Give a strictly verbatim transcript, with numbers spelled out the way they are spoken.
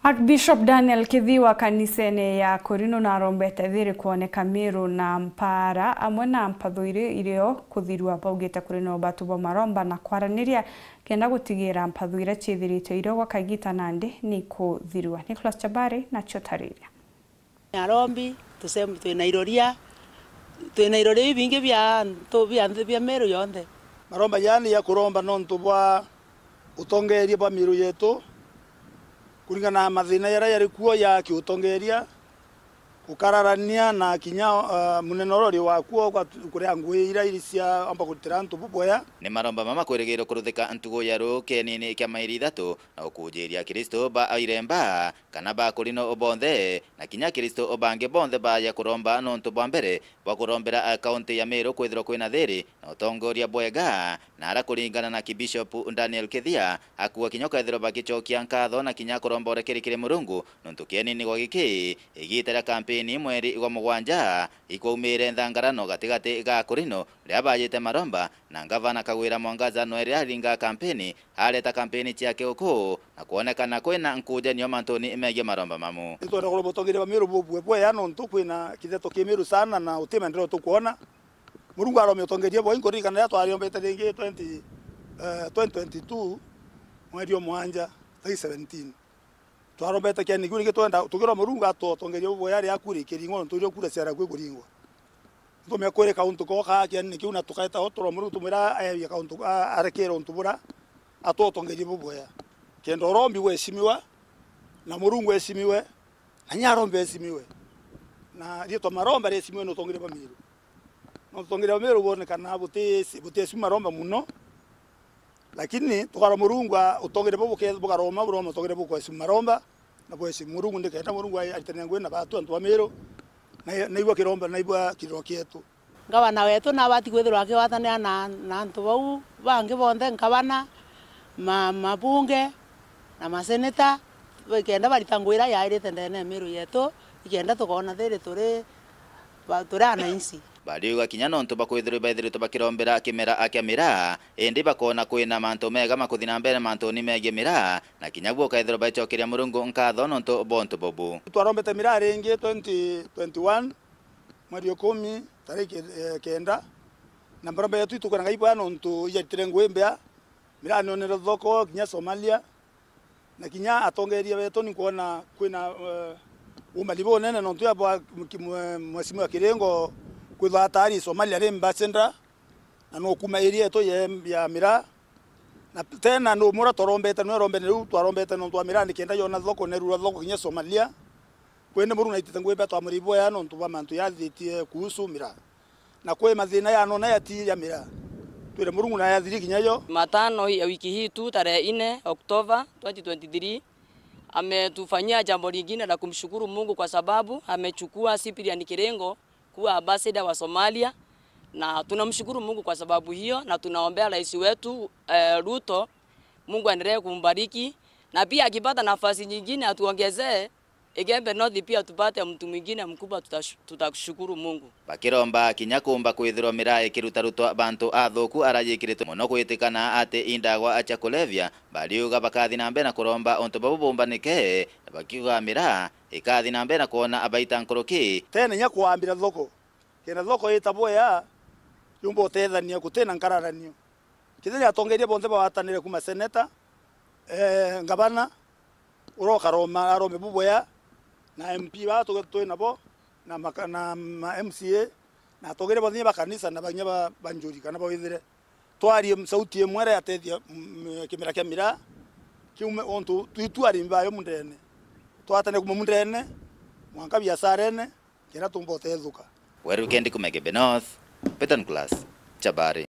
Archbishop Daniel Kithi wa kanisene ya Korino narombete thiri kwoneka Miru na mpara amwe na mpathu iri irio kuthirua, baugite kuri no batu bwa maromba na kwaraniria kenda gutigira mpathu iria ciithiritwe irio gwa kagita nandi ni kuthirua. Nicholas Chabari nacio tariria. Arombi, tusem-, twina iroria, twina iroria ibingi bia antu, bia nthi, bia Miru yonthe. Maromba jaa ni ya kuromba nontu bwa utongeeria bwa Miru yetu, kuringana na mathina jaria jari kuo ja kiutongeeria, gukararania na kinya, eh, munene uria uri wakuo gwa-, kuria ngui iria iri cia omba kurutira antu bubwea. Ni maromba mama kwirigirwo kuruthika ntugu ya ruu kienini kia mairi ithatu na gukunjiria Akristo ba airemba kana ba Korino bonthe, na kinya Akristo bangi bonthe baja kuromba nontu bwa mbere bwa kurombera, eh, kaunti ya Miru kwithirwa kwina thiri na utongoria bwega, na ara kuringana na Kibishopu Daniel Kithia, akuuga kinya ukethirwa bagicokia nkatho na kinya kuromba urekeri kiri Murungu, nontu kienini gwa giki, igita ria kampeni mweri gwa mugwanja, ikwaumire nthangarano gatigati ga Korino riria bajite maromba, na ngavana Kawira Mwangaza nwe riria aringa kampeni, areta kampeni ciake uku na kwonekana kwina nkujanio mantuni megie maromba mamu. Nitwenda kuromba utongeria bwa Miru bubue bwea nontu kwina kitheto ki Miru sana na uti maendeleo tukwona. Murungu arome utongeria bwai, nkuririkana riria twariombete ringi twenty, eh, twenty twenty-two, mweri o mwanja, thaa seventeen. Twarombete kiani kiu ringi twenda tukirwa Murungu atutongeria bubwea riria kura ikiringwa, nontu irio kura ciara kwi kuringwa. Ntumia kwiri kauntu koo kaa kiani kiu na tukaeta o turwa Murungu tumwira aerie kauntu, a-, arekere untu bura atutongerie bubwea. Kenda urombi wesimiwa, na Murungu esimiwe, na kinya arombi esimiwe. Na riitwa maromba riesimiwe ni utongeria bwa Miru. No utongeria bwa Miru bwonekana buti-, butiesimi maromba muno, lakini tukara Murungu a-, utongeria buu buke-, bukaroma, buroma utongeria bukwesimi maromba, na bwesimi Murungu nikenda Murungu ai-, aritania ngui na batu antu ba Miru, na, naigua kiromba, naigua kiriro kietu. Ngavana wetu nabati kwithirwa akigwatanira na, na antu bau bangi bonthe, ngavana, ma-, mabunge, na maseneta, ikenda barita ngui iria yairite ndene ya Miru yetu, ikenda tukoona thiri turi, ba-, turi anainsi. Bariuga kinya nontu bakwithirwa bethiritwe bakirombera kimera kia miraa, indi bakoona kwina mantu mega makuthi na mbere mantuni megie miraa, na kinya bu ukethirwa baicokeria Murungu nkatho nontu bwa untu bubu. Twarombete miraa ringi twenty twenty-one, mweri ikumi, tariki, eh, kenda, na mbaromba yetu itukwira Ngai bwega nontu ijaritire ngui mbea, miraa nionere thoko kinya Somalia, na kinya atongeria betu ni nkwona kwina, eh, umali bunene nontu ya bwa mki-, mwe-, Mheshimiwa Kiringo kwithwa atari Somalia ari ambassador, na no kuma area yetu ye-, ya miraa. Na tena no mura twarombete, nwe rombene riu twarombete nontu wa miraa nikenda yona thoko, nerura thoko kinya Somalia. Kwende Murungu naitite ngui mbea twamuri bwea nontu bwa mantu yathitie kuhusu miraa. Na kwi mathina yanona yati ya miraa. Twire Murungu na yathiri kinya yo. Jumatano ya wiki hii tu, tarehe nne Oktoba twenty twenty-three, ametufanyia jambo lingine la kumshukuru Mungu kwa sababu amechukua Cyprian Kiringo kuwa ambassador wa Somalia, na tunamshukuru Mungu kwa sababu hiyo, na tunaombea rais wetu, eh, Ruto, Mungu aendelee kumbariki, na pia akipata nafasi nyingine atuongezee, Igembe North pia tupate mtu mwingine mkubwa, tutash-, tutashukuru Mungu. Bakiromba kinya kumba kwithirwa miraa ikirutarutwa bantu athuku ara yikiritwe mono gwitikana ati indagwa cia kulevya, bariuga bakathi na mbere na kuromba untu babu bumbanike, na bakiuga miraa ikathi na mbere na kwona abaita nkuruki. Tene nya kwambira thoko, kenda thoko ita bwea, yumba utethania, gutina nkararanio. Kethira atongeria bonthe bagwatanire kuma seneta, eh, ngavana, uria ukaroma, arome bubwea, na M P baa tu-, twi nabo, na maka-, na ma M C A, na atongeria bonthe ba kanisa na banya ba, ba njuri kana ba withire. Twarie sauti imwe iria yatethia, mm, kimera kia miraa, kiume untu twitu arimi bayo mundene. Twatane kuma mundene, mwanka biasarene, kenda tumba utethuka. Weru kendi kuma Igembe North, Peter Nicholas, Chabari.